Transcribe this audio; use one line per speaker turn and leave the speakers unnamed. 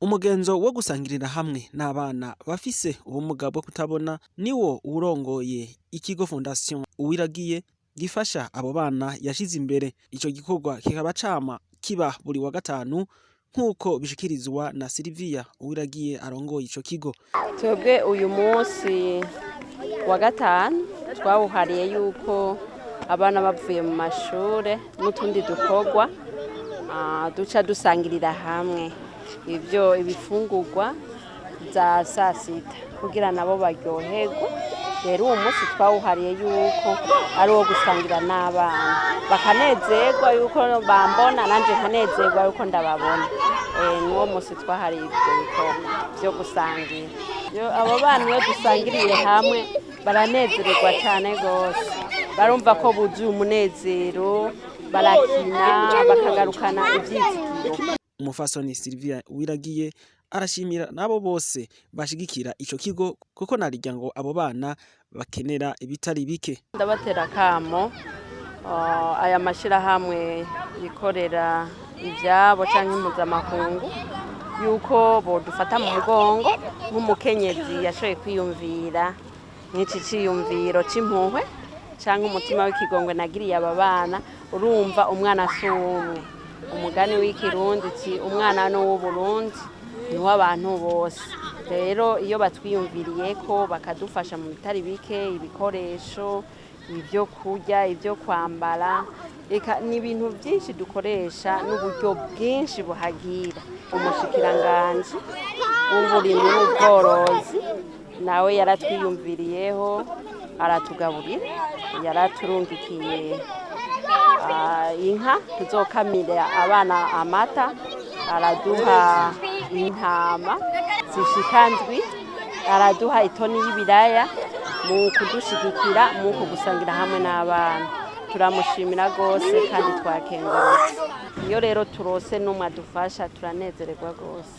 Umugenzo wo gusangirira hamwe n'abana bafise ubumuga bwo kutabona niwo uwurongoye ikigo Fondation Uwiragiye gifasha abo bana yashize imbere. Ico gikorwa kikaba cama kiba buri wa gatanu nk'uko bishikirizwa na Sylvia Uwiragiye arongoye ico kigo.
Twebwe uyu munsi wa gatanu twawuhariye yuko abana bavuye mu mashure n'utundi dukorwa duca dusangirira hamwe ibyo ibifungurwa bya saa sita kugira nabo baryoherwe. Rero uwo munsi twawuhariye yuko ari uwo gusangira n'abana bakanezerwa yuko bambona, nanjye nkanezerwa yuko ndababona. Niwo munsi twahariye ibyo bikorwa byo gusangira. Abo bana iyo dusangiriye hamwe baranezererwa cyane rwose, barumva ko buzuye umunezero, barakina bakagarukana ibyizigiro.
Umufasoni Sylvia Uwiragiye arashimira n'abo bose bashigikira ico kigo kuko narirya ngo abo bana bakenera ibitari bike.
Ndabatera akamo aya mashyirahamwe yikorera ibyabo cyangwa impuzamakungu yuko bodufata mu mugongo nk'umukenyezi yashoboye kwiyumvira nk'iki cyiyumviro cy'impuhwe cyangwa umutima w'ikigongwe nagiriye aba bana. Urumva umwana si umwe, umugani w'ikirundi uti umwana ni uw'Uburundi, ni uw'abantu bose. Rero iyo batwiyumviriye ko bakadufasha mu bitari bike, ibikoresho, ibyo kurya, ibyo kwambara, eka ni ibintu byinshi dukoresha n'uburyo bwinshi buhagira. Umushikiranganji w'uburimyi n'ubworozi nawe yaratwiyumviriyeho, aratugaburira, yaraturungikiye inka tuzokamira abana amata, araduha intama zishika ndwi, araduha itoni y'ibiraya mu kudushigikira mu kugusangira hamwe n'abana. Turamushimira rwose kandi twakengurutse. Iyo rero turose n'umwe adufasha turanezererwa rwose.